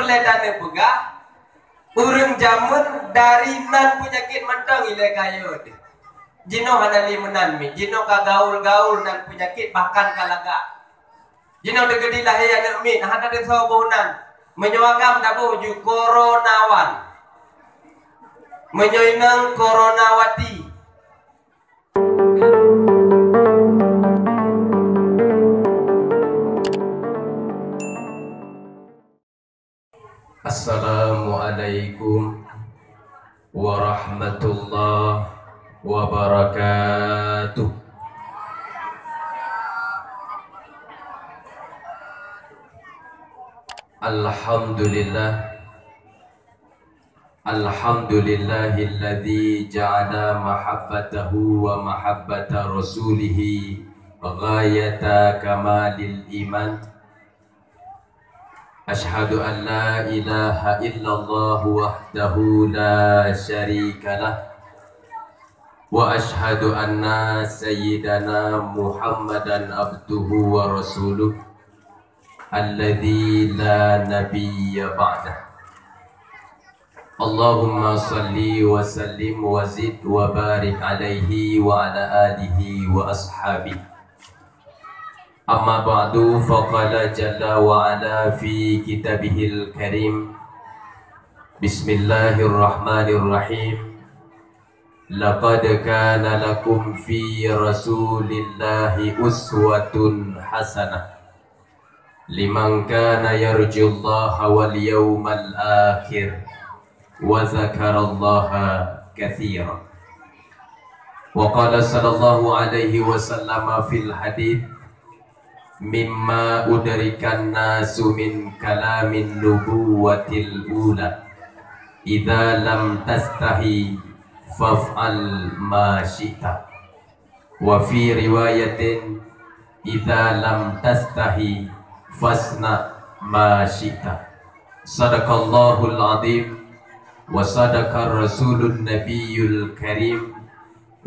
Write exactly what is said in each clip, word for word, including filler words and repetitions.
Teuka neupeugah, ureuëng jameun dari nan peunyakét mantong ilée kayée. Jinoe hana lé meunan miet, jinoe ka gaul-gaul nan peunyakét bahkan ka lagak. Jinoe teukeudi lahé aneuëk miet, hana teusoe boh nan. Meunyoe agam taboh ju koronawan. Meunyoe inong koronawati. Assalamualaikum warahmatullahi wabarakatuh. Alhamdulillah. Alhamdulillahilladzi ja'ala mahabbatahu wa mahabbata rasulihi ghayata kamalil iman. Asyhadu an la ilaha illallah wahdahu la syarikalah. Wa asyhadu anna sayyidana Muhammadan abduhu wa rasuluh. Alladzi la nabiyya ba'dah. Allahumma salli wa sallim wa zid wa barik alaihi wa ala alihi wa ashabihi. Amma ba'du, faqala jalla wa ala fi kitabihil karim. Bismillahirrahmanirrahim. Laqad kana lakum fi rasulillahi uswatun hasanah. Liman kana yarjullaha wal yawmal akhir wa dzakarallaha katsira. Wa qala sallallahu alaihi wasallam fil hadits, mimma udrikan nasu min kalamin nubuwatil ula, idza lam tastahi faf'al ma syi'ta. Wa fi riwayatin, idza lam tastahi fasna ma syi'ta. Sadaqallahul azim wa sadaqar rasulun nabiyul karim,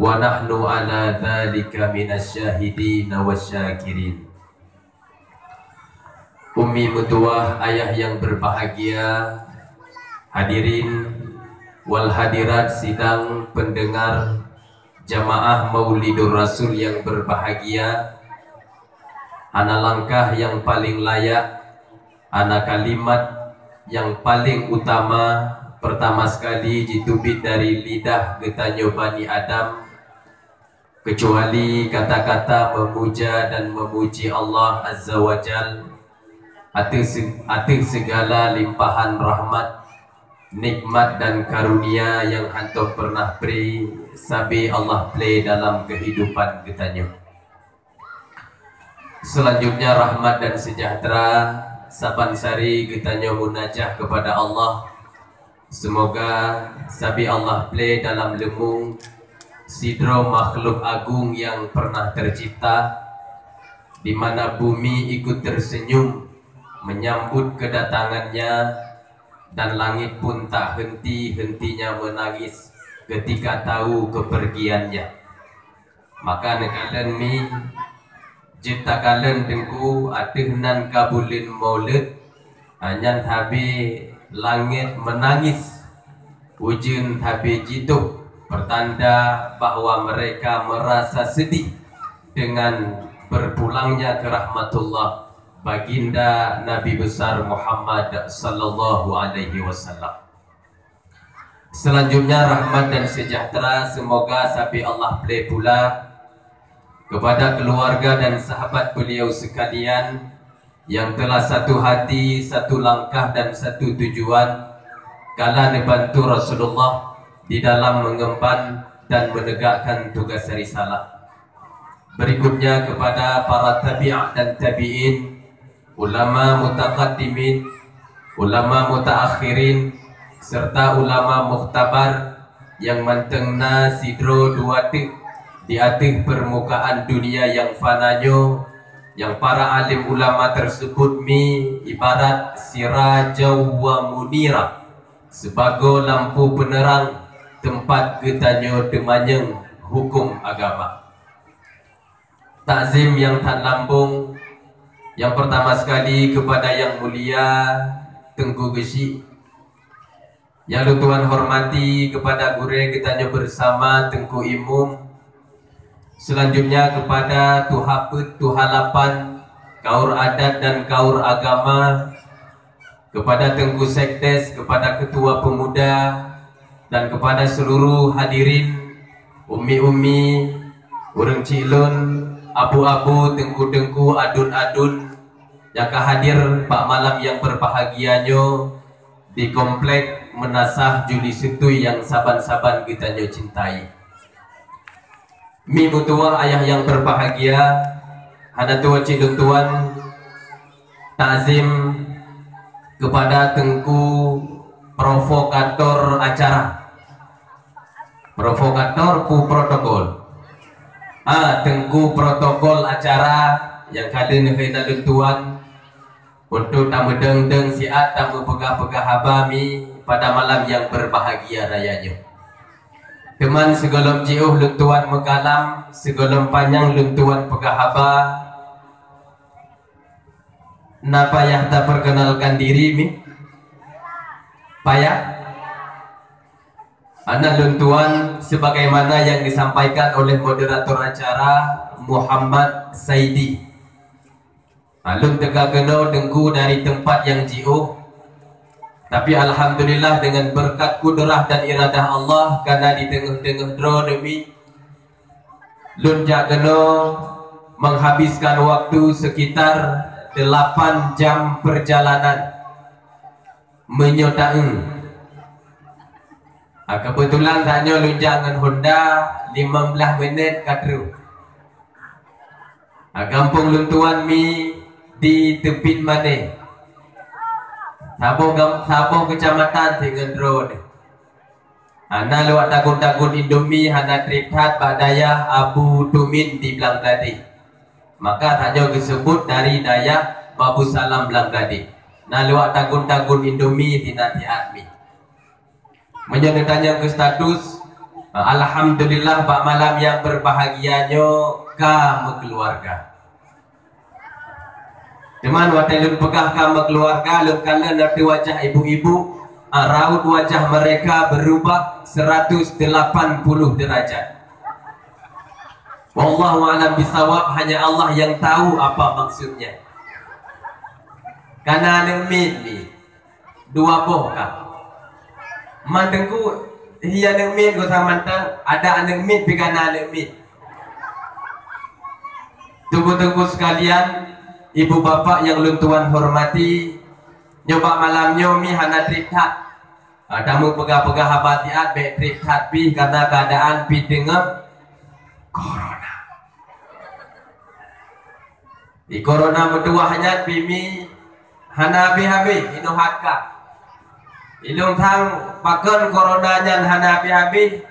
wa nahnu ala dzalika minasy syahidin wasy syakirin. Ummi meutuwah, ayah yang berbahagia, hadirin wal hadirat sidang pendengar jamaah Maulidur Rasul yang berbahagia, hana langkah yang paling layak, hana kalimat yang paling utama pertama sekali jiteubiet dari lidah geutanyoe Bani Adam, keucuali kata-kata meumuja dan meumuji Allah Azza wa Jal ateueh se-, ateueh sigala limpahan rahmat, nikmat dan karunia nyang hántom peureunah pri sabe Allah plé dalam keuhidupan geutanyoe. Seulanjutnya, rahmat dan seujahteura saban sari geutanyoe munajah keupada Allah. Seumoga sabe Allah plé dalam leumong sidroe makhluk agong nyang peureunah teucebta, di mana bumi ikot teuseunyum meunyambot keudatangan-Nya, dan langét pun tak henti-hentinya meunangis keutika tahu keupeurgian-Nya. Maka neukalon mi, jeuet takalon Teungku ateueh nan ka buleuen Maulud, nyan sabe langét meunangis, ujeuen sabe jitôh, pertanda bahwa mereka merasa sedih dengan berpulangnya ke rahmatullah Baginda Nabi Besar Muhammad sallallahu alaihi wasallam. Selanjutnya, rahmat dan sejahtera semoga sabe Allah plé pula kepada keluarga dan sahabat beliau sekalian yang telah satu hati, satu langkah dan satu tujuan kala neubantu Rasulullah di dalam mengemban dan menegakkan tugas risalah. Berikutnya kepada para tabi'ah dan tabi'in, ulama mutaqaddimin, ulama mutaakhirin, serta ulama muktabar nyang mantong na sidroe dua teuk di ateueh peurmukaan dunia nyang fana nyoe, nyang para alim ulama tersebut mi ibarat siraja wa munira, sibagoe lampu peuneurang teumpat geutanyoe teumanyong huköm agama. Takzim nyang that lambong, nyang pertama sekali kepada Yang Mulia Teungku Geuchik. Nyang lôn tuan hormati kepada gurée geutanyoe bersama Teungku Imum. Selanjutnya kepada Tuha Peuet, Tuha Lapan, kaur adat dan kaur agama, kepada Teungku Sekdes, kepada Ketua Pemuda, dan kepada seluruh hadirin, umi-umi, ureuëng chik lôn, abu-abu, teungku-teungku, adun-adun, nyang ka hadir bak malam nyang berbahagia nyoe di Komplek Meunasah Juli Situi nyang saban-saban geutanyoe cintai. Mi meutuwah ayah nyang berbahagia, hana tuwoe cit lôn tuan takzim kepada teungku provokator acara. Provokator pu protokol. Ah, teungku protokol acara nyang ka lheueh na lôn tuan untuk tameudeueng-deueng siat tameupeugah-peugah haba mi pada malam nyang berbahagia raya nyoe. Teuma sigohlom jiôh lôn tuan meukalam, sigohlom panyang lôn tuan peugah haba, na payah taperkenalkan diri mi? Payah? Anak lôn tuan, sebagaimana yang disampaikan oleh moderator acara Muhammad Saidi. Ha, lôn teuka keunoe teungku dari teumpat nyang jiôh. Tapi alhamdulillah, dengan beureukat kudrah dan iradah Allah, kana di teungoh-teungoh droe neumi, lôn jak keunoe menghabiskan waktu sekitar delapan jam perjalanan. Meunyoe taeu. Ha, keubeutulan tanyoe lôn jak ngon Honda, limong blaih minét ka troh. Ha, gampông lôn tuan mi di Teupin Mané. Saboh gam-, saboh keucamatan sit ngon droeneuh. Ha, na luwat tagun-tagun Indomie hana trép that bak dayah Abu Tumin di Blang Bladeh. Maka tanyoe geuseubut dari dayah Babu Salam Blang Bladeh. Na luwat tagun-tagun Indomie sinan siat mi. Meunyoe neutanyong keu status, alhamdulillah bak malam nyang berbahagia nyoe ka meukeuluwarga. Teuma watée lôn peugah ka meukeuluwarga, lôn kalon ateueh wajah ibu-ibu, raut wajah mereka berubah seratus delapan puluh derajat. Wallahu a'lam bishawab, hanya Allah yang tahu apa maksudnya. Kana aneuk miet mi. Dua boh ka. Man teungku, hi aneuk miet geusa mantong, ada aneuk miet pih kana aneuk miet. Teungku-teungku sekalian, ibu bapak nyang lôn tuan hormati, nyoe bak malam nyoe mi hana trép that. Ha, tameupeugah-peugah haba siat bék trép that pih karena keadaan pih teungoh corona. Di corona meutuwah nyan pih mi hana habéh-habéh inoe that ka. Ilôn sang pakon corona nyan hana habéh-habéh?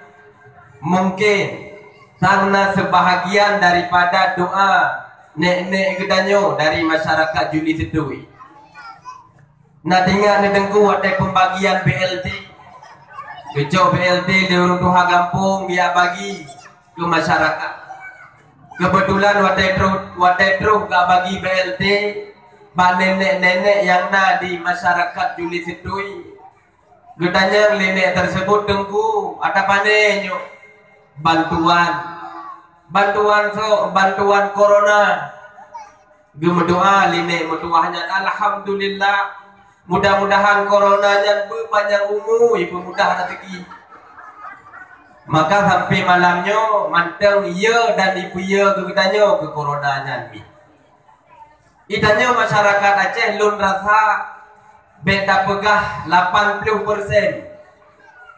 Mungken sang na seubahagian daripada doa nék-nék geutanyoe dari masyarakat Juli Situi. Na teuingat neuh teungku watée peumbagian B L T? Geucok B L T lé ureuëng tuha gampông geujak bagi keu masyarakat. Keubeutulan watée troh, watée troh geubagi B L T bak nék-nék nyang na di masyarakat Juli Situi, geutanyong lé nék teuseubut, "Teungku, ata pané nyoe?" "Bantuan." "Bantuan soe?" "Bantuan corona." Geumeudoa lé nék meutuwah nyan, "Alhamdulillah, mudah-mudahan corona nyan beupanyang umu, ipeumudah raseuki." Maka sampai malam nyoe mantong yö dan ipeuyö keu geutanyoe keu corona nyan pih. Geutanyoe masyarakat Aceh lôn rasa bék tapeugah lapan ploh persen.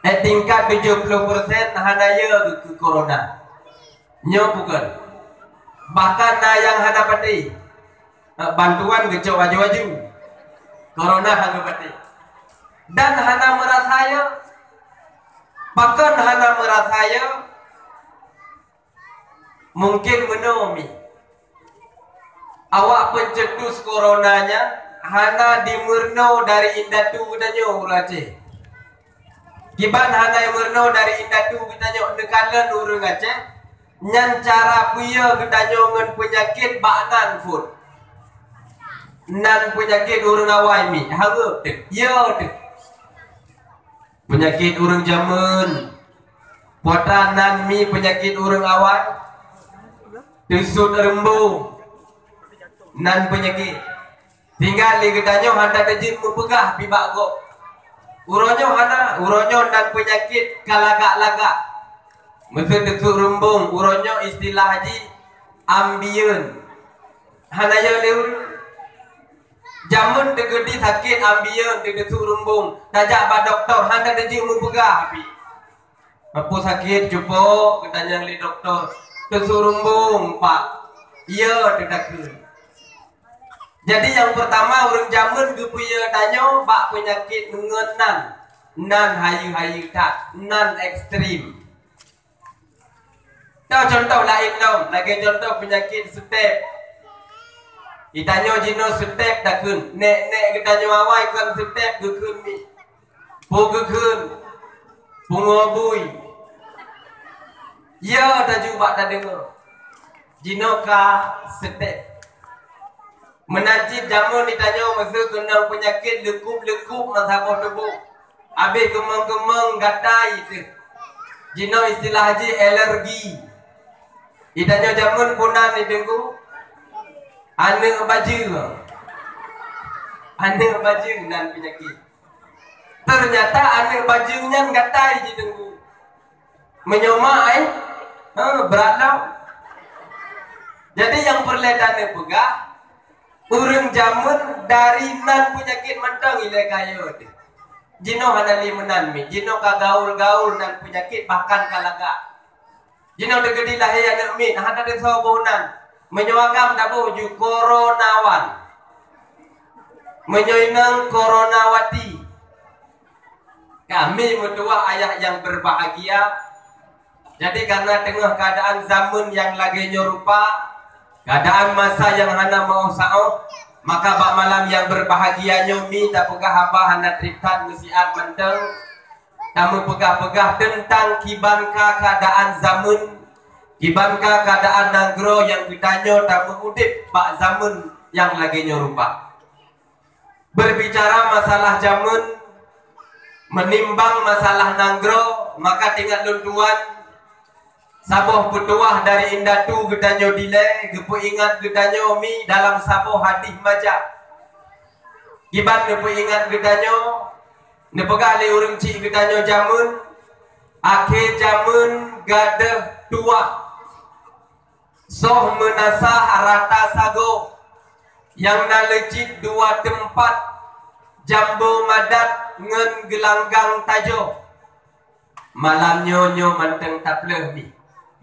Eh, tingkat tujoh ploh persen hana yö keu corona. Nyoe bukan. Bahkan na nyang hana patéh. Bantuan geucok aju-aju. Corona hana patéh. Dan hana meurasa yö. Pakon hana meurasa yö? Mungken meunoe mi. Awak peucetus corona nyan hana dimeurunoe dari indatu geutanyoe ureuëng Aceh. Kiban hana meurunoe dari indatu geutanyoe neukalon ureuëng Aceh, nyan cara peuyö geutanyoe ngon peunyakét bak nan phon. Nan peunyakét ureuëng awai mi, hangeup teuh, yo teuh. Peunyakét ureuëng jameun, putra nan mi peunyakét ureuëng awai, teusut reumbong, nan peunyakét. Tinggai lé geutanyoe hana tajeuet meupeugah bibak gob. Uroe nyoe hana, uroe nyoe nan peunyakét ka lagak-lagak. Meuseu teusut reumbong, uroe nyoe istilah jih ambien. Hana yo lé ureuëng. Jameun teugeudi sakét ambien, teusut reumbong, tajak bak dokto, hana tajeuet meupeugah pih. Peue sakét, cupo geutanyong lé dokto, teusut reumbong, Pak. Yo teuh takheun. Jadi nyang peurtama ureuëng jameun geupeue tanyoe bak peunyakét ngon nan, nan hayeue-hayeue that, nan ekstrem. Toh contoh laén lom, lagée contoh peunyakét step. Geutanyoe jinoe step takheun, nék-nék geutanyoe awai kon step geukheun mi. Peue geukheun, pungo bui. Ya, taju bak tadeungoe. Jinoe ka step. Meunan cit jameun geutanyoe meuseu keunong peunyakét leukup-leukup meusaboh tuboh. Abéh keumong-keumong gatai teuh. Jinoe istilah jih alergi. Geutanyoe jameun peue nan di teungku? Aneuëk bajeue. Aneuëk bajeue nan peunyakét. Teunyata aneuëk bajeue nyan gatai di teungku. Meunyoe ma ai, ha, brat lom. Jadi nyang peureulée taneuk peugah, ureuëng jameun dari nan peunyakét mantong ilée kayée. Jinoe hana lé meunan mi, jinoe ka gaul-gaul nan peunyakét bahkan ka lagak. Jinoe teugeudi lahé aneuëk miet, hana teusoe boh nan. Meunyoe agam taboh ju koronawan. Meunyoe inong koronawati. Kami meutuwah ayah nyang berbahagia. Jadi karena teungoh keadaan zaman nyang lagée nyoe rupa, keadaan masa nyang hana meuoh saoh, maka bak malam nyang berbahagia nyoe mi tapeugah haba hana treb that meusiat mantong. Tameupeugah-peugah teuntang kiban ka keuadaan zameun, kiban ka keuadaan nanggroe nyang geutanyoe tameuudeb bak zameun nyang lagée nyoe rupa. Berbicara masalah zameun, meunimbang masalah nanggroe, maka teuingat lôn tuan, saboh peutuwah dari indatu geutanyoe dilée geupeuingat geutanyoe mi dalam saboh hadih maja. Kiban neupeuingat geutanyoe, neupeugah lé ureuëng chik geutanyoe jameun, akhé jameun gadôh tuwah. Soh meunasah rata sagoe, nyang na leucit dua teumpat, jambo madat ngon geulanggang tajoe. Malam nyoe nyoe mantong tapleueh mi.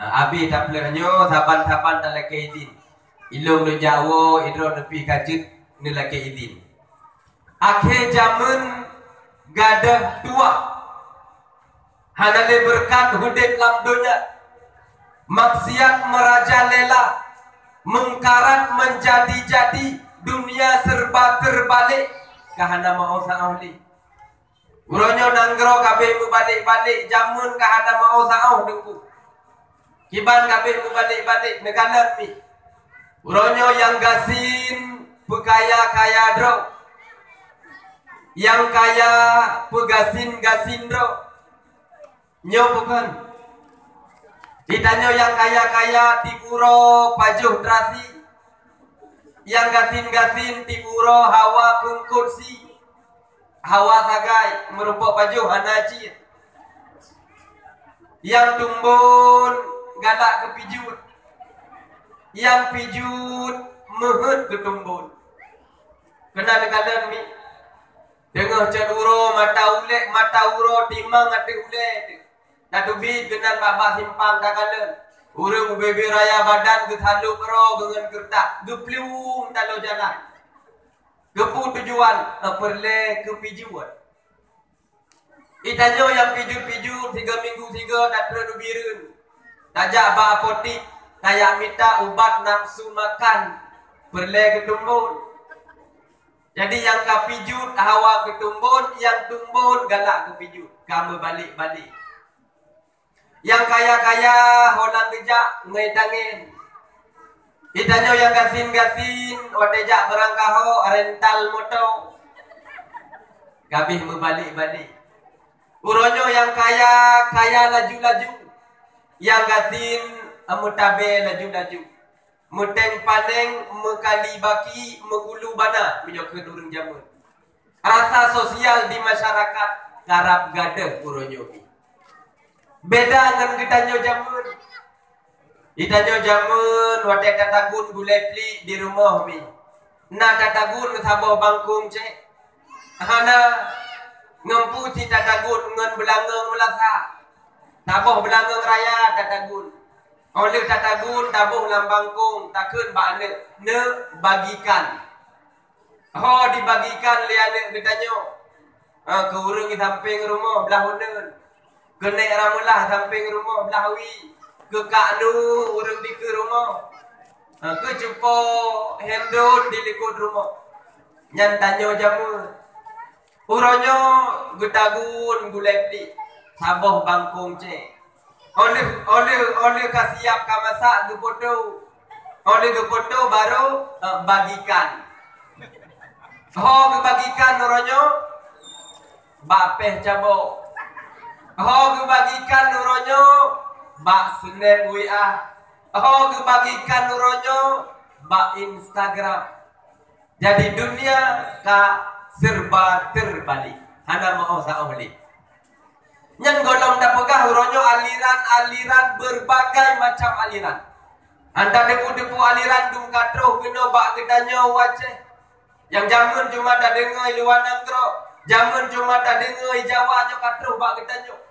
Ha, abéh tapleueh nyoe saban-saban talakée idin. Ilong neujak woe, idroe neupih ka jeuet neulakée idin. Akhé jameun gadôh tuwah. Hana lé beureukat udeb lam donya. Maksiat meurajalela, mungkarat meujadi-jadi, dunia serba terbalik, ka hana meuoh saoh lé. Uroe nyoe nanggroe ka abéh meubalek-balek, jameun ka hana meuoh saoh teungku. Kiban ka abéh meubalek-balek, neukalon mi. Uroe nyoe nyang gasien peukaya-kaya droe. Nyang kaya peugasien-gasien droe. Nyoe bukon. Geutanyoe nyang kaya-kaya tiep uroe pajoh teurasi. Nyang gasien-gasien tiep uroe hawa kungkot sie. Hawa sagai meurumpok pajoh hana cit. Nyang tumbon galak keu pijuet. Nyang pijuet meuheuet keu tumbon. Keunan neukalon mi. Teungoh cot uroe mata ulée, mata uroe timang ateueh ulée teuh. Tateubiet keunan bak-bak simpang takalon. Ureuëng ubé-bé raya badan geusalôb droe ngon keureutah, geuplueng taloe jalan. Keupeue tujuan? Peureulée keu pijuet. Geutanyoe nyang pijuet-pijuet sigoe minggu sigoe tatrok u Bireuen. Tajak bak apotik, tajak mita ubat nafsu makan, peureulée keu tumbon. Jadi nyang ka pijuet hawa keu tumbon, nyang tumbon galak keu pijuet, ka meubalek-balek. Nyang kaya-kaya ho lam geujak ngon tangen. Geutanyoe nyang gasien-gasien watée jak beurangkaho rental moto, ka abéh meubalek-balek. Uroe nyoe nyang kaya, kaya laju-laju, nyang gasien meutabée laju-laju, meuteng paneng, meukali baki, meugulu bana, meunyoe keu ureuëng jameun. Rasa sosial di masyarakat karab gadôh uroe nyoe. Beda ngon geutanyoe jameun. Geutanyoe jameun watée tatagun gulée plik di rumoh mi, na tatagun saboh bangkong cék? Hana. Ngon peue sit tatagun? Ngon beulangong meulasa. Saboh beulangong raya tatagun. Óh lheueh tatagun, taboh lam bangkong, takheun bak aneuëk, "Neuk, bagikan." Ho dibagikan lé aneuëk geutanyoe, ha, keu ureuëng di sampéng rumoh blah uneuen, keu nék rameulah sampéng rumoh blah wie, keu kak nu ureuëng dikeue rumoh, ha, keu cupo hendon di likot rumoh. Nyan tanyoe jameun. Uroe nyoe geutagun gulée plik, saboh bangkong cék. Óh lheueh, óh lheueh, óh lheueh ka siap ka masak, geupoto. Óh lheueh geupoto barô, eh, bagikan. Ho geubagikan uroe nyoe bak péh cabok. Ho geubagikan uroe nyoe bak snap W A. Ho geubagikan uroe nyoe bak Instagram. Jadi dunia ka serba terbalik. Hana meu'oh saôh lé. Nyan gohlom tapeugah uroe nyoe aliran-aliran, berbagai macam aliran. Hana debu-debu aliran dum ka troh keunoe bak geutanyoe u Aceh. Nyang jameun cuma tadeungoe i luwa nanggroe, jameun cuma tadeungoe i Jawa nyoe ka troh bak geutanyoe.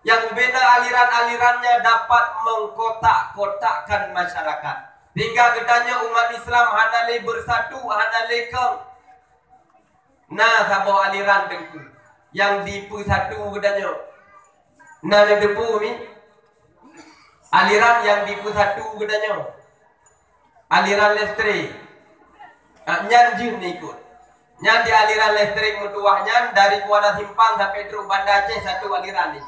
Nyang bubena aliran-alirannya dapat mengkotak-kotakkan masyarakat, sehingga geutanyoe umat Islam hana lé bersatu, hana lé kong. Na saboh aliran teungku nyang dipeusatu geutanyoe. Na neudebu mi aliran nyang dipeusatu geutanyoe. Aliran listrik. Ah, nyan jeuet neuikot. Nyan di aliran listrik meutuwah nyan dari Kuala Simpang sampai trok Banda Aceh satu aliran jih.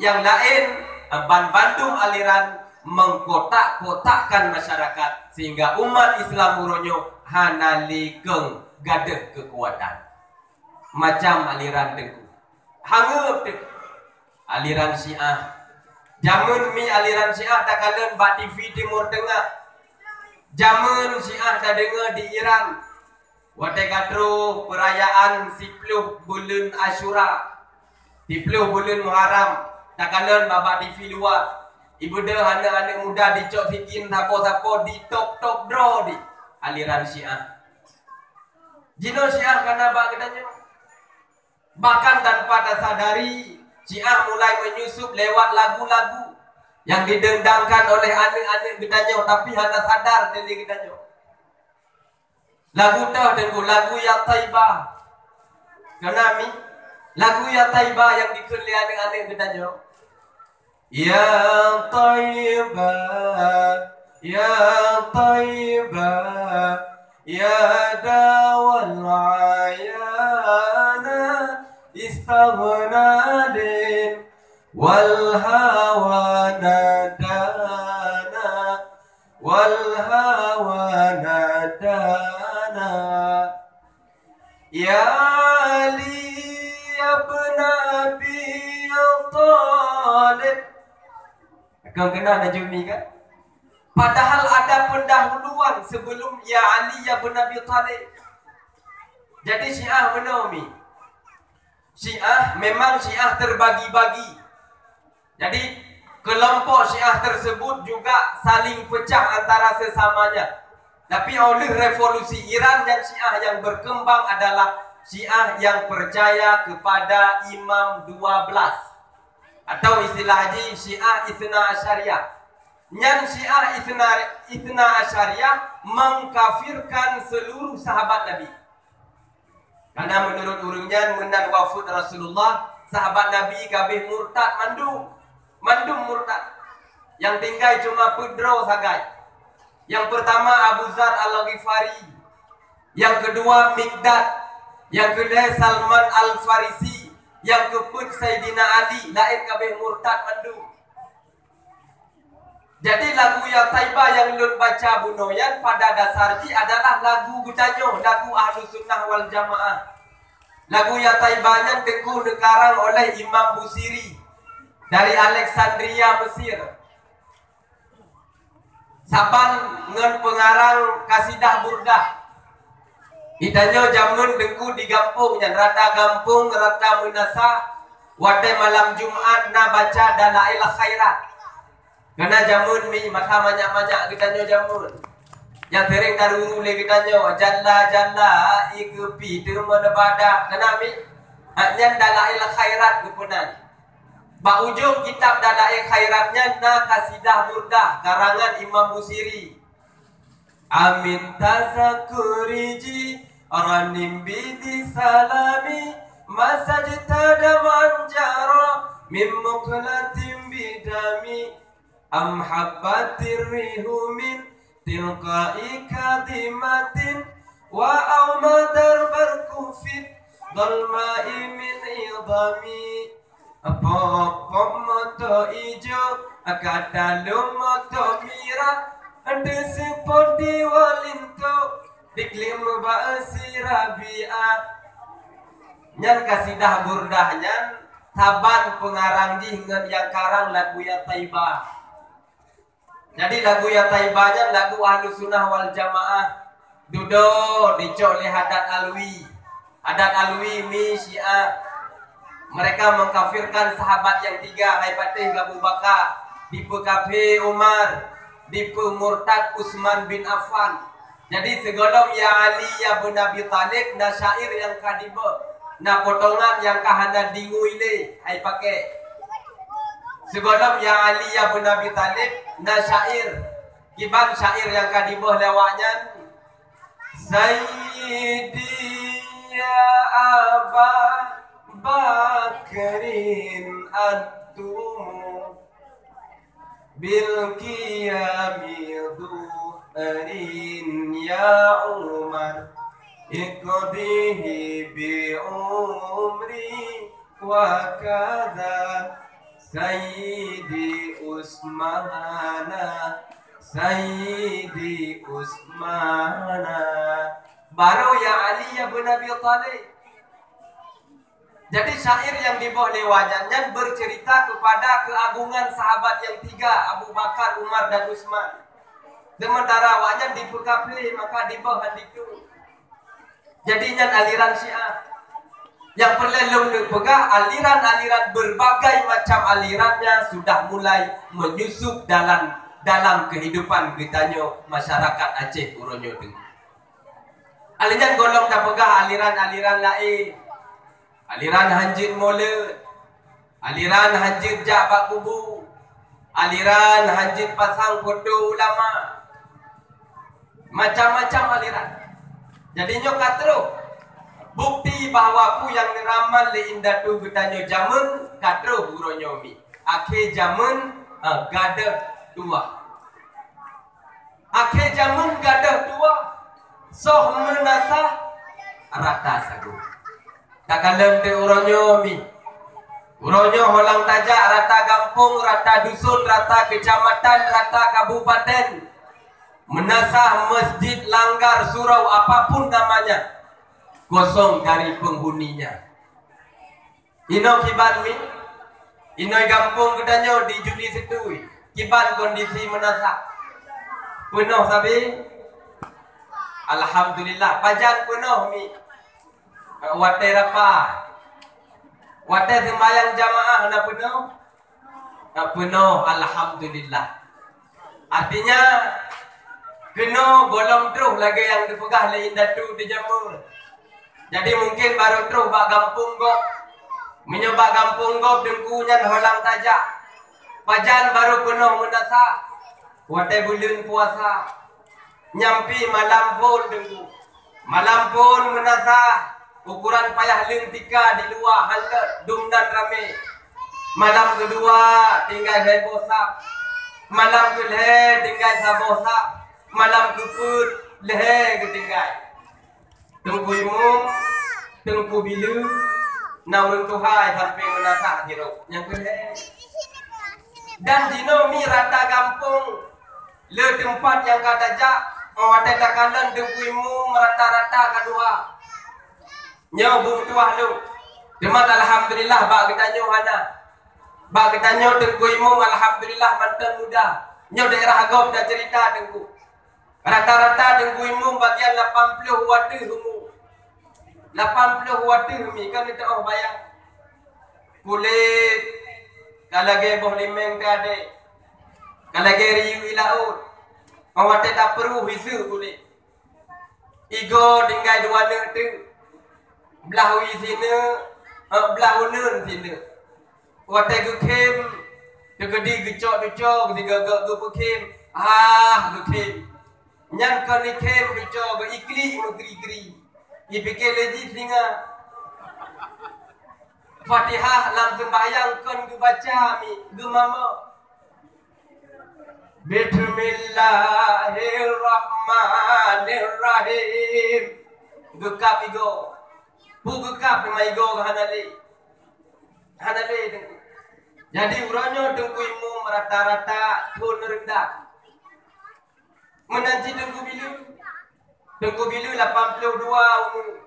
Nyang laén, ah, ban bandum aliran mengkotak-kotakkan masyarakat sehingga umat Islam uroe nyoe hana lé kong gadôh keukuatan. Macam aliran teungku. Hangeup teungku. Aliran Syiah. Jameun mi aliran Syiah takalon bak T V Timur Tengah. Jameun Syiah tadeungoe di Iran. Watée ka troh peurayaan siploh buleuen Asyura, siploh buleuen Muharram, takalon bak-bak T V luwa, ibeudôh aneuëk-aneuëk muda dicok sikin sapo-sapo, ditop-top droe di aliran Syiah. Jinoe Syiah ka na bak geutanyoe. Bahkan tanpa tasadari, Syiah mulai menyusup lewat lagu-lagu yang didendangkan oleh aneuëk-aneuëk geutanyoe, tapi hana sadar lé geutanyoe. Lagu toh teungku, lagu Ya Thaibah. Keuna mi? Lagu Ya Thaibah nyang dikheun lé aneuëk-aneuëk geutanyoe. Ya Thaibah, ya Thaibah, ya dawal ayana, istaghna din wal hawa nadana, wal hawa nadana. Ya Ali, ya bin Abi Thalib. Kau kenal Najumi kan? Padahal ada pendahuluan sebelum ya Ali ya bin Abi Thalib. Jadi Syiah meunoe mi. Syiah memang Syiah terbagi-bagi. Jadi kelompok Syiah tersebut juga saling pecah antara sesamanya. Tapi oleh revolusi Iran dan Syiah yang berkembang adalah Syiah yang percaya kepada Imam dua belas. Atau istilah jih Syiah Isna Asyariah. Nyan Syiah Isna, Isna Asyariah mengkafirkan seluruh sahabat Nabi. Karena menurut ureuëng nyan meunan wafeuet Rasulullah, sahabat Nabi kabeh murtad mandum. Mandum murtad. Yang tinggai cuma peudroe sagai. Yang pertama Abu Zar Al-Ghifari, yang kedua Miqdad, yang keulhée Salman Al-Farisi, yang keupeuet Saidina Ali, laén kabeh murtad mandum. Jadi lagu Ya Taiba nyang lôn baca bunoe nyan pada dasar jih adalah lagu geutanyoe, lagu Ahlussunnah wal Jamaah. Lagu Ya Taiba nyan teungku neukarang oleh Imam Busiri dari Alexandria, Mesir. Saban ngon peungarang kasidah Burdah. Geutanyoe jameun teungku di gampông nyan, rata gampông, rata meunasah, watée malam Jumat na baca Dalail Khairat. Kana jameun mi masa manyak-manyak geutanyoe jameun. Nyang sering taruru lé geutanyoe, janda-janda ikeupi teuma neubadah. Kana mi? Hak nyan Dalail Khairat geupeunan. Bak ujong kitab Dalail Khairat nyan na kasidah Burdah karangan Imam Busiri. Amin tazakuri ji ranim bidi salami masajtada manjaro min muklatin bidami am habbatir rihu min tilqai kadimatin wa au madar barkufit dalmai min idami. Pop-pop moto ijo, kata lom moto mirah, teuseupôt di walinto, diklem bak si Rabi'ah. Nyan kasidah Burdah nyan saban peungarang jih ngon nyang karang lagu Ya Taiba. Jadi lagu Ya Taiba nyan lagu Ahlussunnah wal Jamaah. Dudoe dicok lé Haddad Alwi. Haddad Alwi mi Syiah. Mereka mengkafirkan sahabat yang tiga, hai patéh Abu Bakar, dipeukafé Umar, dipeumurtad Utsman bin Affan. Jadi sigohlom Ya Ali ya bin Abi Thalib na syair nyang ka dibeuh, na potongan nyang ka hana dingui lé, hai paké. Sigohlom Ya Ali ya bin Abi Thalib na syair. Kiban syair nyang ka dibeuh lé awaknyan, Sayyidi ya Aba Bakrin antumu bil qiyami dhuhrin ya Umar, iqdihi bi umri wa kadha Sayyidi Utsmana, Sayyidi Utsmana. Baru ya Ali ya bin Abi Thalib. Jadi syair yang dibeuh lé awaknyan nyan bercerita kepada keagungan sahabat yang tiga, Abu Bakar, Umar dan Utsman. Sementara awaknyan dipeukafé maka dibeuh hal itu. Jadi nyan aliran Syiah. Nyang peureulée lôn neupeugah, aliran-aliran berbagai macam alirannya sudah mulai menyusup dalam, dalam kehidupan geutanyoe masyarakat Aceh uroe nyoe teungoh. Aliran gohlom tapeugah aliran-aliran laén. Aliran hanjeuet molot. Aliran hanjeuet jak bak kubu. Aliran hanjeuet pasang foto ulama. Macam-macam aliran. Jadi nyoe ka troh bukti bahwa peue nyang neuramal lé indatu geutanyoe jameun ka troh uroe nyoe mi. Akhé jameun, eh, gadôh tuwah. Akhé jameun gadôh tuwah, soh meunasah rata sagoe. Takalon teuh uroe nyoe mi. Uroe nyoe holang tajak rata gampông, rata dusun, rata keucamatan, rata kabupaten. Meunasah masjid, langgar, surau, apapun namanya, kosong dari penghuninya. Inoe kiban mi, inoe gampông geutanyoe di Juli Situi, kiban kondisi meunasah. Peunoh sabe? Alhamdulillah, pajan peunoh mi. Watée rapa, watée seumbahyang jamaah na peunoh? Ka peunoh, alhamdulillah. Artinya, keunoe gohlom troh lagée nyang geupeugah lé indatu di jameun. Jadi mungkin barô troh bak gampông gob. Meunyoe bak gampông gob teungku nyan holang tajak. Pajan barô peunoh meunasah? Watée buleuen puasa. Nyang pih malam phon teungku. Malam phon meunasah, ukuran payah leueng tika di luwa hán lôt dum nan ramé. Malam keudua tinggai lhée boh sab. Malam keulhée tinggai saboh sab. Malam keupeuet lhée geutinggai. Teungku imum, teungku bileue, na ureuëng tuha sampéng meunasah jiro. Nyang keulhée. Dan jinoe mi rata gampông, le teumpat nyang ka tajak, óh watée takalon Teungku Imum rata-rata ka tuha. Nyoe beumeutuah lom. Teuma alhamdulillah bak geutanyoe hana. Bak geutanyoe Teungku Imum alhamdulillah mantong muda. Nyoe daerah gob taceurita Teungku. Rata-rata Teungku Imum bagian lapan ploh wateuh umu. Lapan ploh wateuh mi kan teuoh bayang. Kulét ka lagée boh limeng teuadée. Ka lagée riyuek i laôt. Óh watée tapeureuh hiseue kulét. Igoe tinggai dua neuk teuk. Blah wie sineuk, eh, blah uneuen sineuk. Watée geukhém, teukeudi geucok teucok, sigoe-goe geupeukhem, ah, geukhém. Nyan kon ikhém teucok geu iklik meukri-kri. Ipike lé jih singa. Fatihah lam seumbahyang kon geubaca mi, geumamok. Bismillahirrahmanirrahim. Geukab igoe. Peue geukab teuma igoe hana lé. Hana lé Teungku. Jadi uroe nyoe Teungku Imum rata-rata thon reundah. Meunan cit Teungku Bileue. Teungku Bileue lapan ploh dua umu.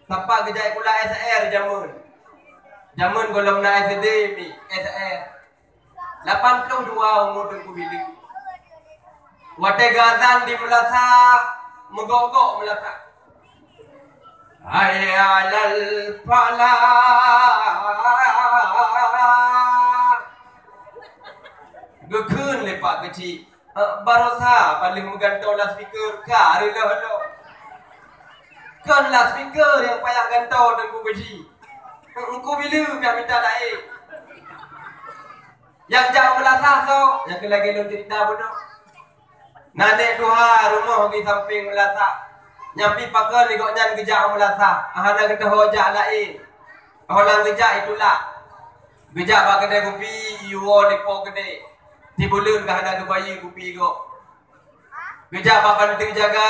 Sapat geujak sikula S R jameun. Jameun gohlom na S D mi, S R. Lapan ploh dua umu Teungku Bileue. Watée geuazan di meulasah, meugok-gok meulasah. Hayya 'alal falah. Geukheun lé Pak Keuchik. Eh, baroesa paléng meugantoe loudspeaker ka reuloh-loh. Kon loudspeaker nyang payah gantoe Teungku Keuchik. Teungku Bileue payah mita laén. Nyang jak u meulasah soe? Nyang keu lagée lôn ceurita bunoe. Na aneuk tuha rumoh di sampéng meulasah. Nyang pih pakon lé gobnyan geujak u meulasah, hana geutuho jak laén. Óh lheueh geujak itulak. Geujak bak keudè kupi, iwoe di po keudè. Sibuleuen ka hana geubayeue kupi gob. Geujak bak panteue jaga,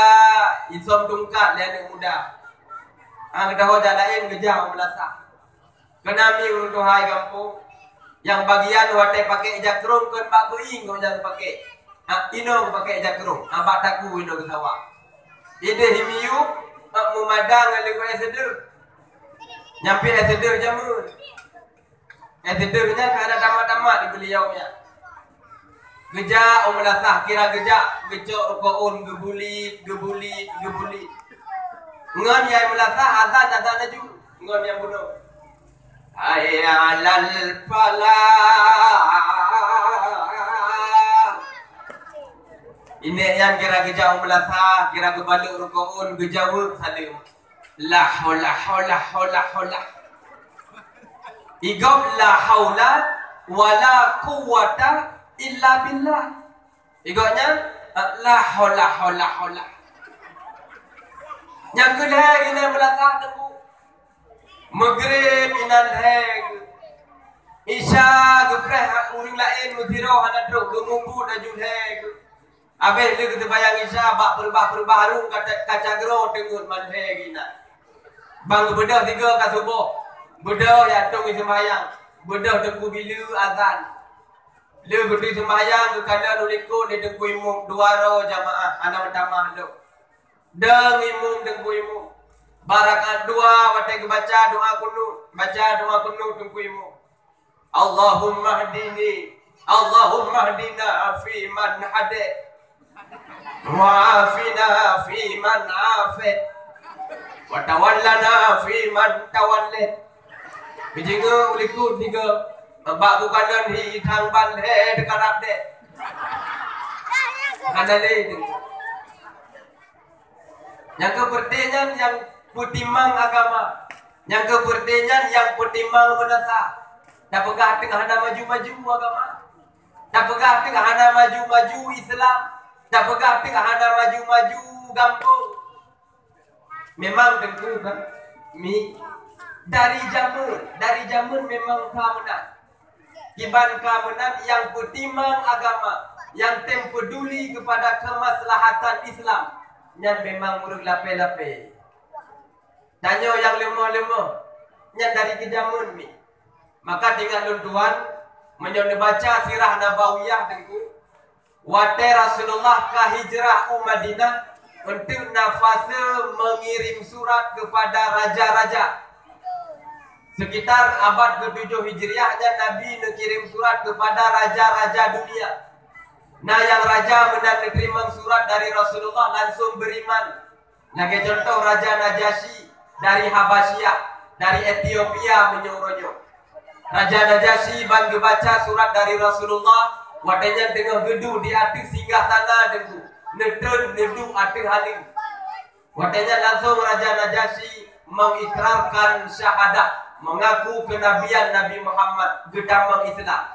isöm tungkat lé aneuk muda. Hana geutuho jak laén geujak u meulasah. Keunan mi ureuëng tuha gampông, nyang bagian watée pakék jakrong kon bak beuieng gobnyan pakék. Ha, inoe pakék jakrong, ha, bak takue inoe geusawa. Ideh miyueb, ha, meumadang ngon leuwée seudeuh. Nyang pih seudeuh jameun. Seudeuh nyan ka na tamat-tamat di beuliau nyan. Geujak u meulasah, kira geujak, geucok rukoon, geubulit, geubulit, geubulit. Ngon nyang meulasah, azan, azan laju. Ngon nyang bunoe. Hayya 'alal falah. Inék nyan kira geujak u meulasah, kira geubalot rukoon, geujaweueb saleuem. La haula, haula, haula, haula. Igob la haula wala quwwata illa billah. Igob nyan, la haula, haula, haula. Nyang keu lhée inan meulasah Teungku. Meugreb inan lhée geuh. Isya geupreh ureuëng laén meusidroe hana trok geumubuet laju lhée geuh. Abéh lheueh geuteubayang Isya bak peurubah-peurubah harung kaca, kaca groe teungeut man lhée geuh inan. Bang geubeudôh tiga ka suboh. Beudôh ya tong seumayang. Beudôh Teungku Bileue azan. Lheueh beutôi seumayang geukalon u likot lé Teungku Imum dua droe jamaah hana meutamah lom. Dong Imum Teungku Imum. Bak rakaat dua watée geubaca doa kunut, baca doa kunut Teungku Imum. Allahumma hdini, Allahumma hdina fi man hadait, wa afina fi man afait, wa tawallana fi man tawallait. Beujingeuk u likot tiga, bak bukanan hi thang ban lhée teukarab deh. Hana lé. Nyang keu peureuté nyan nyang peutimang agama. Nyang keu peureuté nyan nyang peutimang meunasah. Tapeugah teuk hana maju-maju agama. Tapeugah teuk hana maju-maju Islam. Tapeugah teuk hana maju-maju gampông. Memang Teungku kan? Mi. Dari jameun, dari jameun memang ka meunan. Kiban ka meunan nyang peutimang agama, nyang tem peuduli keupada keumaslahatan Islam, nyan memang ureuëng lapée-lapée. Tanyoe nyang leumoh-leumoh, nyan dari keujameun mi. Maka teuingat lôn tuan, Meunyoe neubaca sirah Nabawiyah, Teungku, watée Rasulullah ka hijrah u Madinah, eunteuk na fase mengirim surat kepada raja-raja. Sekitar abad ketujuh Hijriah nyan Nabi neukirim surat kepada raja-raja dunia. Na nyang raja meunan neuteurimong surat dari Rasulullah langsung beriman. Lagée contoh Raja Najasyi dari Habasyah, dari Etiopia meunyoe uroe nyoe. Raja Najasyi ban geubaca surat dari Rasulullah, watée nyan teungoh geuduek di ateueh singgah tana, Teungku, neutron neuduek ateueh haleue. Watée nyan langsung Raja Najasyi mengikrarkan syahadah, mengaku kenabian Nabi Muhammad, geutamong Islam.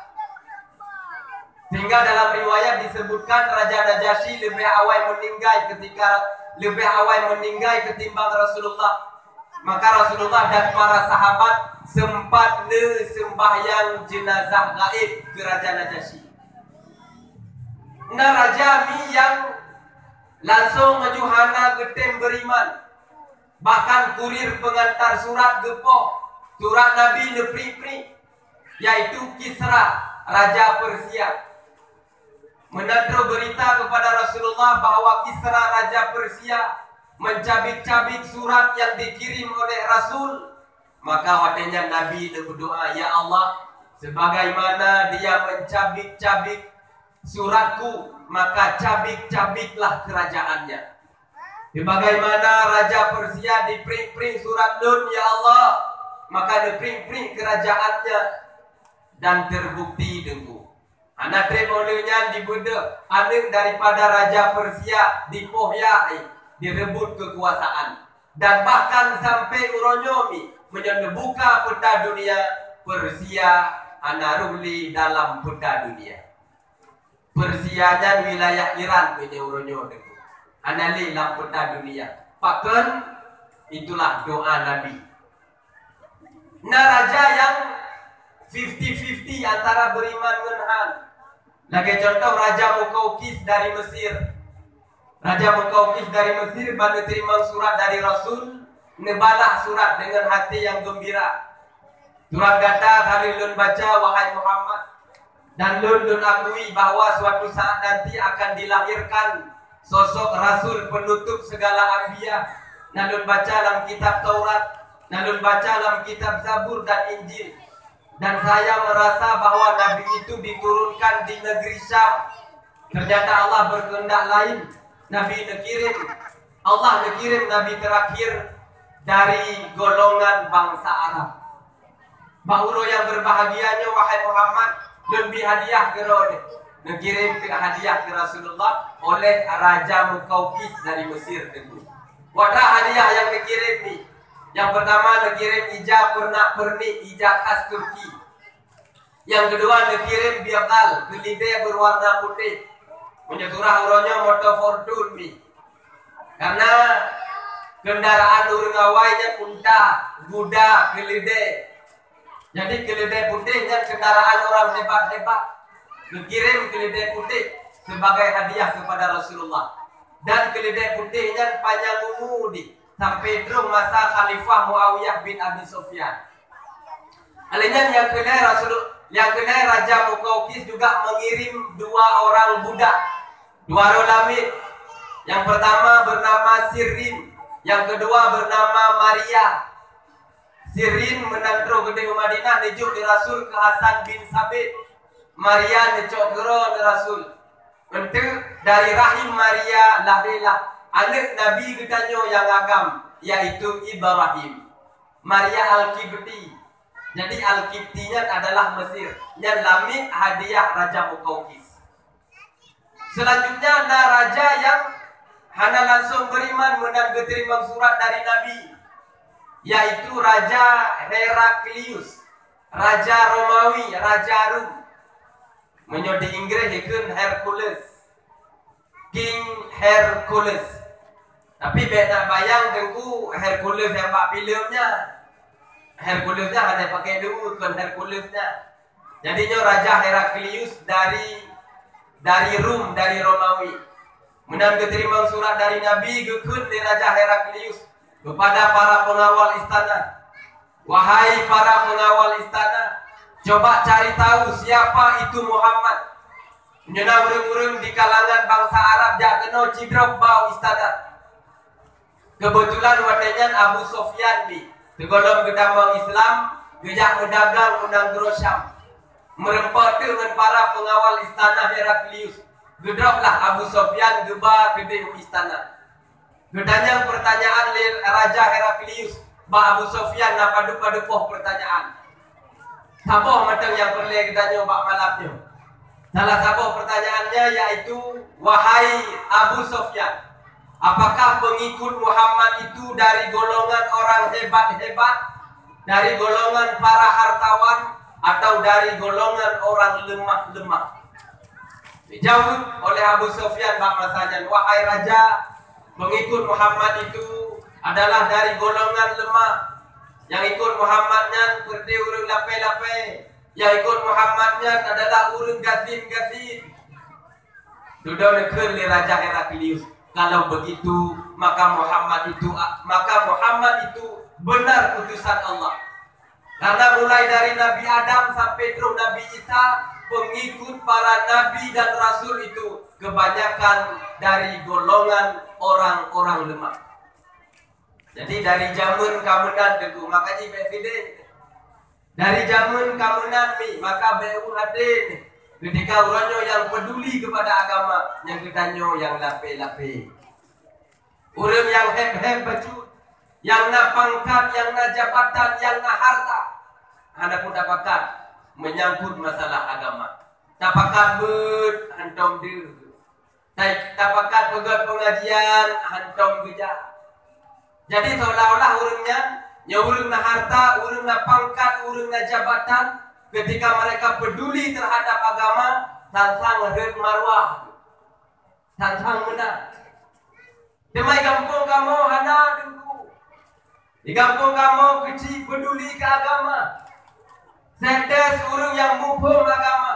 Sehingga dalam riwayat disebutkan Raja Najasyi lebih awai meninggai ketika, lebih awai meninggai ketimbang Rasulullah. Maka Rasulullah dan para sahabat sempat neuseumbahyang jenazah gaib keu Raja Najasyi. Na raja mi nyang langsung meunyoe hana geutem beriman. Bahkan kurir pengantar surat geupoh surat Nabi neuprik-prik, yaitu Kisra, raja Persia. Meunan trok berita kepada Rasulullah bahwa Kisra, raja Persia, mencabik-cabik surat yang dikirim oleh Rasul. Maka watée nyan Nabi neubeudoa, "Ya Allah, sebagaimana dia mencabik-cabik suratku, maka cabik-cabiklah kerajaannya. Sebagaimana Raja Persia diprik-prik surat lôn, ya Allah, maka neuprik-prik kerajaannya." Dan terbukti, Teungku. Hana treb óh lheueh nyan dibeudôh aneuëk daripada Raja Persia dipoh ya, eh, direubot keukuasaan. Dan bahkan sampai uroe nyoe mi, meunyoe neubuka peta dunia, Persia hana rôh lé dalam peta dunia. Persia nyan wilayah Iran meunyoe uroe nyoe, Teungku. Hana lé lam peta dunia. Pakon? Itulah doa Nabi. Na raja nyang fifty fifty antara beriman ngon han. Lagée contoh Raja Mukaukis dari Mesir. Raja Mukaukis dari Mesir ban neuteurimong surat dari Rasul, neubalah surat deungon hati nyang geumbira. Surat gata ka lheueh lôn baca, wahai Muhammad, dan lôn, lôn akui bahwa suatu saat nanti akan dilahirkan sosok Rasul penutup segala anbiya. Na lôn baca lam kitab Taurat, na lôn baca lam kitab Zabur dan Injil. Dan saya merasa bahwa Nabi itu diturunkan di negeri Syam. Ternyata Allah berkehendak lain. Nabi neukirim, Allah neukirim Nabi terakhir dari golongan bangsa Arab. Bak uroe nyang berbahagia nyoe, wahai Muhammad, lôn bi hadiah keu droeneuh. Neukirim keu hadiah keu Rasulullah oleh Raja Mukaukis dari Mesir, Teungku. Watra hadiah nyang neukirim ni, nyang pertama neukirim ija peurenak-peurenik, ija khas Turki. Nyang keudua neukirim biqal, keulidée berwarna putih. Meunyoe surah uroe nyoe moto Fortuner mi. Karena kendaraan ureuëng awai nyan unta, guda, keulidée. Jadi keulidée putih nyan kendaraan orang hebat-hebat. Neukirim keulidée putih sebagai hadiah kepada Rasulullah. Dan keulidée putih nyan panyang umu di sampai trok masa Khalifah Muawiyah bin Abi Sufyan. Alheuh nyan nyang keunai Rasul, nyang keunai Raja Mukaukis juga mengirim dua orang budak, dua droe lamiet. Yang pertama bernama Sirin, yang kedua bernama Maria. Sirin meunan trok geudeh u Madinah neujok di Rasul keu Hasan bin Sabit. Maria neucok keudroe lé Rasul. Eunteuk dari rahim Maria lahé lah aneuëk Nabi geutanyoe nyang agam, yaitu Ibrahim. Maria Al-Qibti. Jadi Al-Qibti nyan adalah Mesir. Nyan lamiet hadiah Raja Mukaukis. Selanjutnya na raja nyang hana langsung beriman meunan geuteurimong surat dari Nabi, yaitu Raja Heraklius, raja Romawi, raja Rom. Meunyoe di Inggréh ikheun Hercules, King Hercules. Tapi bék na bayang Teungku Hercules nyang bak filem nyan. Hercules nyan hana pakai dua, kon Hercules nyan. Jadi nyoe Raja Heraklius dari, dari Rom, dari Romawi. Meunan geuteurimong surat dari Nabi, geukheun lé Raja Heraklius kepada para pengawal istana, "Wahai para pengawal istana, Coba cari tahu siapa itu Muhammad. Nyoe na ureuëng-ureuëng di kalangan bansa Arab jak keunoe cidrob bak istana. Keubeutulan watée nyan Abu Sofyan bi, sigohlom geutamong Islam, geujak meudagang u nanggroe Syam. Meureumpok teuk ngon para peungawal istana Heraklius, geudrop lah Abu Sofyan geuba keudeh u istana. Geutanyong peurtanyaan lé Raja Heraklius bak Abu Sofyan, na padub-padub boh peurtanyaan. Saboh mantong nyang peureulée geutanyoe bak malam nyoe. Salah saboh peurtanyaannya yaitu, "Wahai Abu Sofyan, apakah pengikut Muhammad itu dari golongan orang hebat-hebat, dari golongan para hartawan, atau dari golongan orang lemah-lemah?" Dijawab oleh Abu Sofyan bak masa nyan, "Wahai raja, pengikut Muhammad itu adalah dari golongan lemah. Nyang ikut Muhammad nyan seperti ureuëng lapée-lapée. Nyang ikut Muhammad nyan adalah ureuëng gasien-gasien." Dudoe neukheun lé Raja Heraklius, "Kalau begitu, maka Muhammad itu, maka Muhammad itu benar utusan Allah. Karena mulai dari Nabi Adam sampai trok Nabi Isa, pengikut para nabi dan rasul itu kebanyakan dari golongan orang-orang lemah." Jadi dari zaman ka meunan Teungku, makajih bék sideh. Dari zaman ka meunan mi, maka bék u hati. Ketika uroe nyoe nyang peduli kepada agama, nyang geutanyoe nyang lapée-lapée. Ureuëng nyang héb-héb bacut, nyang na pangkat, nyang na jabatan, nyang na harta, hana pun tapakat menyangkut masalah agama. Tapakat beuet hantom deuh. Ta-, tapakat peugét pengajian hantom geujak. Jadi seolah-olah ureuëng nyan, nyoe ureuëng na harta, ureuëng na pangkat, ureuëng na jabatan, ketika mereka peduli terhadap agama, sang-sang rhët marwah. Sang-sang meunan. Teuma di gampông kamoe hana Teungku. Di gampông kamoe keuci peduli keu agama. Setes ureuëng nyang muphom agama.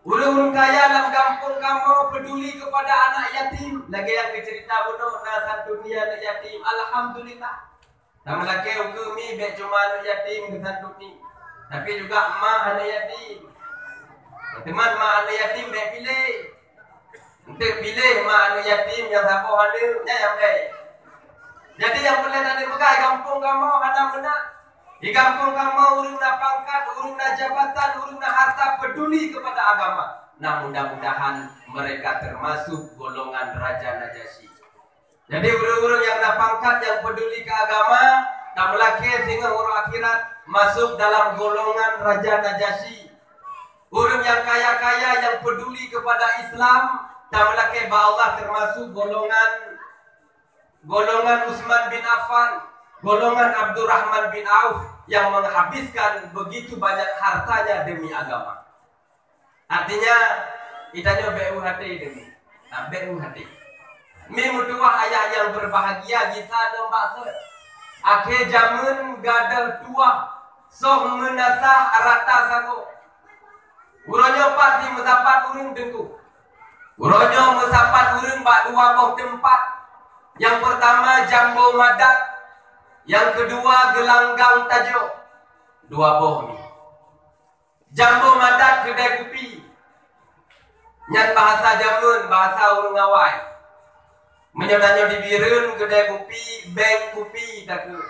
Ureuëng-ureuëng kaya lam gampông kamoe peduli kepada anak yatim. Lagée nyang geuceurita bunoe na santuni anak yatim. Alhamdulillah. Tameulakée ukeue mi bék cuma aneuk yatim geusantuni, tapi juga ma aneuk yatim. Teuma ma aneuk yatim bék piléh. Eunteuk piléh ma aneuk yatim nyang saboh aneuk, nyan nyang bék. Jadi nyang peureulée tapeugah, gampông kamoe hana meunan. Di gampông kamoe ureuëng na pangkat, ureuëng na jabatan, ureuëng na harta peduli kepada agama. Nah, mudah-mudahan mereka termasuk golongan Raja Najasyi. Jadi ureuëng-ureuëng nyang na pangkat nyang peduli keu agama, tameulakée singoh uroe akhirat masuk dalam golongan Raja Najasyi. Ureuëng nyang kaya-kaya nyang peduli kepada Islam, tameulakée bak Allah termasuk golongan, golongan Utsman bin Affan, golongan Abdurrahman bin Auf yang menghabiskan begitu banyak hartanya demi agama. Artinya, geutanyoe bék u hati deungon. Nah, bék u hati. Mi meutuwah ayah nyang berbahagia gisa lom bak sot. Akhé jameun gadôh tuwah, soh meunasah rata sagoe. Uroe nyoe pat jimeusapat ureuëng Teungku. Uroe nyoe meusapat ureuëng bak dua boh teumpat. Nyang peurtama Jambo Madat, nyang keudua Geulanggang Tajok. Dua boh mi. Jambo Madat keudée kupi. Nyan bahasa jameun, bahasa ureuëng awai. Meunyoe tanyoe di Bireuen keudée kupi, beng kupi takheun.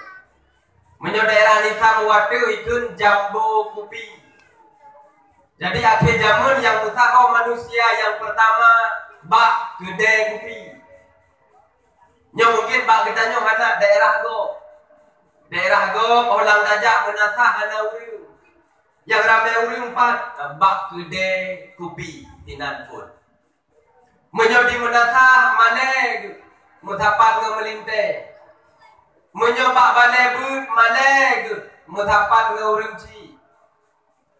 Meunyoe daerah Nisang Watée ikheun Jambo Kupi. Jadi akhé jameun nyang meusaho manusia nyang peurtama bak keudée kupi. Nyoe mungken bak geutanyoe hana daerah gob. Daerah gob, óh lam tajak meunasah hana ureuëng. Nyang ramé ureuëng pat bak keudée kupi sinan phon. Meunyoe di meunasah malée geuh meusapat ngon meulintée. Meunyoe bak balée beuet malée geuh meusapat ngon ureuëng chik.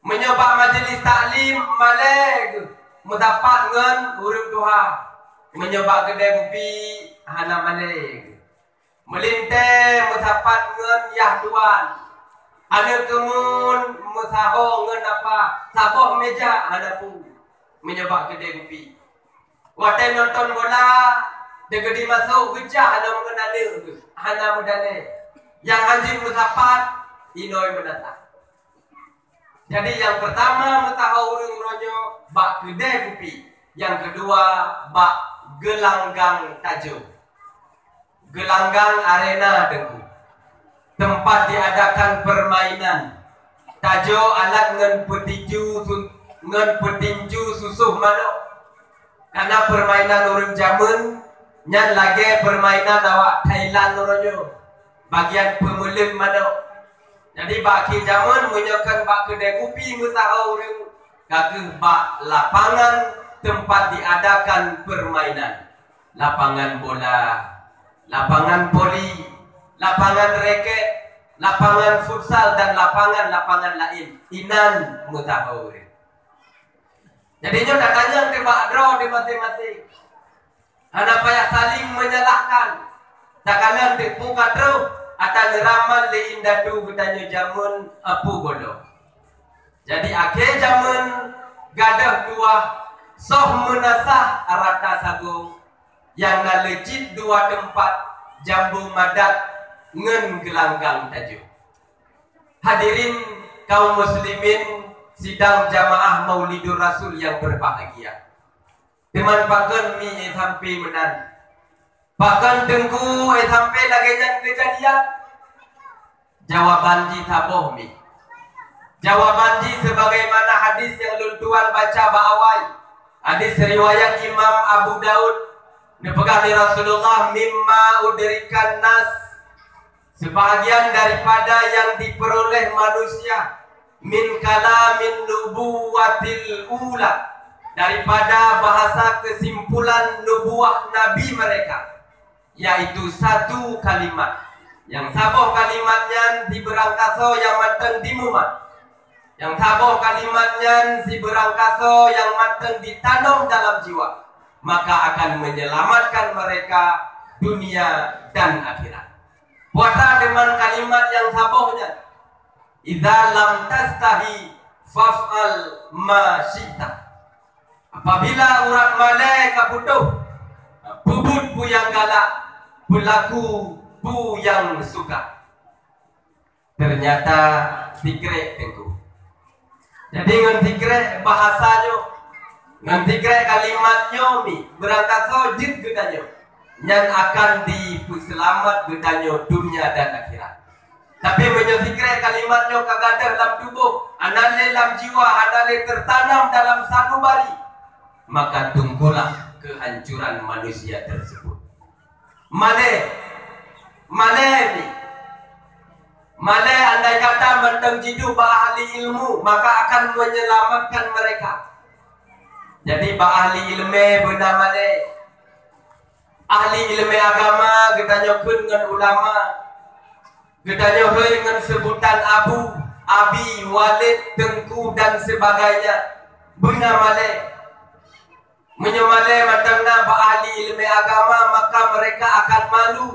Meunyoe bak majelis taklim malée geuh meusapat ngon ureuëng tuha. Meunyoe bak keudée kupi hana malée geuh. Meulintée meusapat ngon yah tuan. Aneuk keumun meusaho ngon apa, saboh meja hana peue. Meunyoe bak keudée kupi. Watée nonton bola, teugeudi masôk geucah lom ngon aneuk geuh, hana meudalée. Nyang hanjeuet meusapat, inoi meunasah. Jadi nyang pertama meusaho ureuëng uroe nyoe bak keudè kupi, nyang keudua bak geulanggang tajô. Geulanggang arena Teungku, tempat diadakan permainan. Tajô alat ngon peutinju su-, ngon peutinju susoh manok. Karena permainan ureuëng jameun nyan lagée permainan awak Thailand uroe nyoe, bagian peumeuleueng manok. Jadi bak akhé jameun meunyoe kon bak keudè kupi meusaho ureuëng, ka kheueh bak lapangan tempat diadakan permainan. Lapangan bola, lapangan voli, lapangan raket, lapangan futsal dan lapangan-lapangan laén. Inan meusaho ureuëng. Jadi nyoe tatanyong teubak droe di maséng-maséng. Hana payah saling menyalahkan. Takalon teupuka troh ata neuramal lé indatu geutanyoe jameun Apu Godo. Jadi akhé jameun gadoh tuwah soh meunasah rata sagoe nyang na leucit dua teumpat, Jambu Madat ngon Geulanggang Tajô. Hadirin kaum muslimin sidang jamaah Maulidur Rasul yang berbahagia. Teuma pakon mi éh sampai meunan? Pakon Teungku éh sampai lagée nyan keujadian? Jawaban jih saboh mi. Jawaban jih sebagaimana hadis nyang lôn tuan baca bak awai. Hadis riwayat Imam Abu Daud, neupeugah lé Rasulullah, "Mimma udrikan nas," sebahagian daripada yang diperoleh manusia, "min kalamin nubuwatil ula," daripada bahasa kesimpulan nubuah nabi mereka, yaitu satu kalimat. Nyang saboh kalimat nyan sibeurangkasoe nyang mantong dimumat. Nyang saboh kalimat nyan sibeurangkasoe nyang mantong ditanom dalam jiwa, maka akan menyelamatkan mereka dunia dan akhirat. Puasa deungon kalimat nyang saboh nyan, "Idza lam tastahi faf'al ma syi'ta." Apabila urat malée ka putôh, peubuet peue nyang galak, peulaku peue nyang suka. Ternyata sikrek Teungku. Jadi ngon sikrek bahasa nyoe, ngon sikrek kalimat nyoe mi, beurangkasoe jeuet geutanyoe, nyan akan dipeuseulamat geutanyoe dunia dan akhirat. Tapi meunyoe sikrek kalimat nyoe ka gadôh lam tuboh, hana lé lam jiwa, hana lé teutanam dalam sanubari, maka tunggulah kehancuran manusia tersebut. Malée, malée mi. Malée andai kata mantong jiduek bak ahli ilmu, maka akan menyelamatkan mereka. Jadi bak ahli ileumé beuna malée. Ahli ileumé agama geutanyoe kheun ngon ulama, geutanyoe hôi ngon seubutan abu, abi, walid, teungku dan sebagainya. Beuna malée. Meunyoe malée mantong na bak ahli ileumé agama, maka mereka akan malu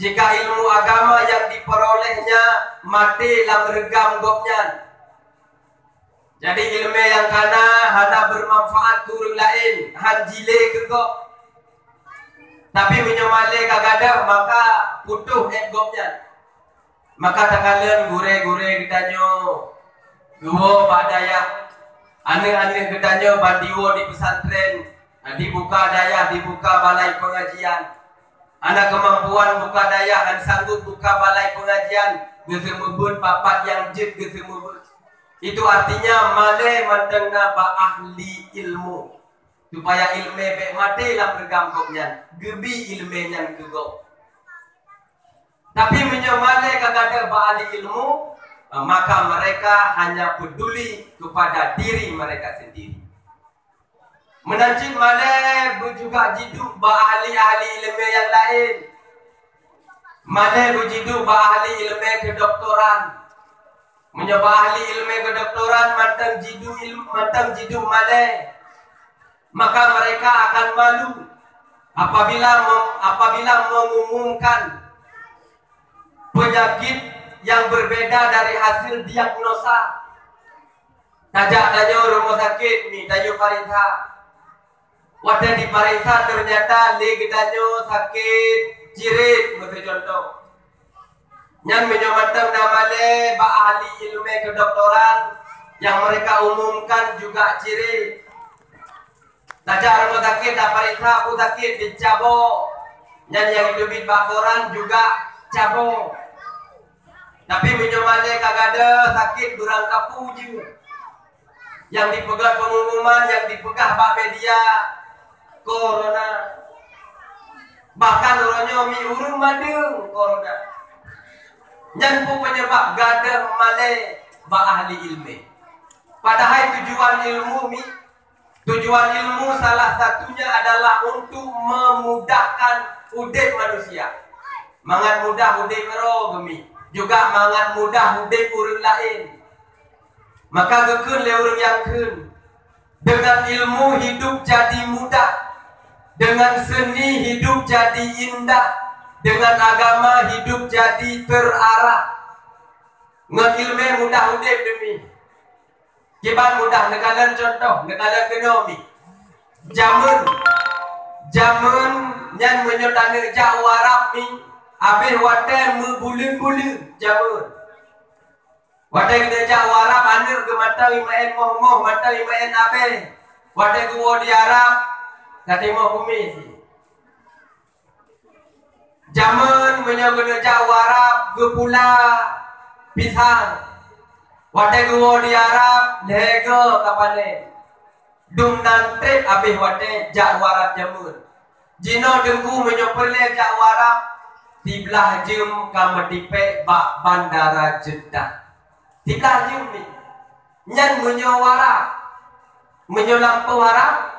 jika ilmu agama nyang dipeurolehnya maté lam reugam gobnyan. Jadi ileumé nyang kana hana beumanfaat keu ureuëng laén, han jilé keu gob. Tapi meunyoe malée ka gadôh, maka putôh ék gobnyan. Maka takalon gurée-gurée geutanyoe geuwoe bak dayah, aneuëk-aneuëk geutanyoe ban diwoe di pesantren, dibuka dayah, dibuka balai pengajian. Hana keumampuan buka dayah, hana sanggup buka balai pengajian, geuseumeubeuet bapak nyang jeuet geuseumeubeuet. Itu artinya malée mantong na bak ahli ilmu, supaya ileumé bék maté lam reugam gobnyan, geubi ileumé nyan keu gob. Tapi meunyoe malée ka gadôh bak ahli ilmu, maka mereka hanya peduli kepada diri mereka sendiri. Meunan cit malée beujuga jiduek bak ahli-ahli ileumé nyang laén. Malée beujiduek bak ahli ileumé keudoktoran. Meunyoe bak ahli ileumé keudoktoran mantong jiduek ilm-, mantong jiduek malée, maka mereka akan malu apabila mem-, apabila mengumumkan penyakit yang berbeda dari hasil diagnosa. Tajak tanyoe rumoh sakét mi, tanyoe pareksa. Watée jipareksa, ternyata lé geutanyoe sakét cirét, meucuntoh. Nyan meunyoe mantong na malée bak ahli ileumé keudoktoran, Yang mereka umumkan juga ciri. Tajak rumah sakit, tapareksa peue sakit, dicabok. Nyan nyang teubiet bak koran juga cabok. Tapi meunyoe malée ka gadoh sakit, beurangkapeue jeuet. Nyang dipeugah pengumuman, nyang dipeugah bak media, corona. Bahkan uroe nyoe mi ureuëng mandum corona. Nyan peue penyebab gadoh malée bak ahli ilmu. Padahai tujuan ilmu mi, tujuan ilmu salah satunya adalah untuk memudahkan udeb manusia. Mangat mudah udeb roh geuh mi, juga mangat mudah udeb ureuëng laén. Maka geukheun lé ureuëng nyang kheun, dengan ilmu hidup jadi mudah, dengan seni hidup jadi indah, dengan agama hidup jadi terarah. Ngon iéleumé mudah udeb demi. Kiban mudah, neukalon contoh, neukalon keunoe mi. Jameun, jameun nyan meunyoe taneuk jak u Arab mi, abéh watée meubuleuen-buleuen jameun. Watée geuneuk jak u Arab, aneuk geuh mantong imaén moh-moh, mantong imaén abéh. Watée geuwoe di Arab, ka timoh kumis. Jameun meunyoe geuneuk jak u Arab, geupula pisang. Watée geuwoe di Arab, lhée goe ka panen. Dum nan treb abéh watée jak u Arab jameun. Jinoe Teungku meunyoe peureulée jak u Arab, siblaih jeuem ka meutipék bak bandara Jeddah. Siblaih jeuem ni. Nyan meunyoe u Arab. Meunyoe lampôh Arab,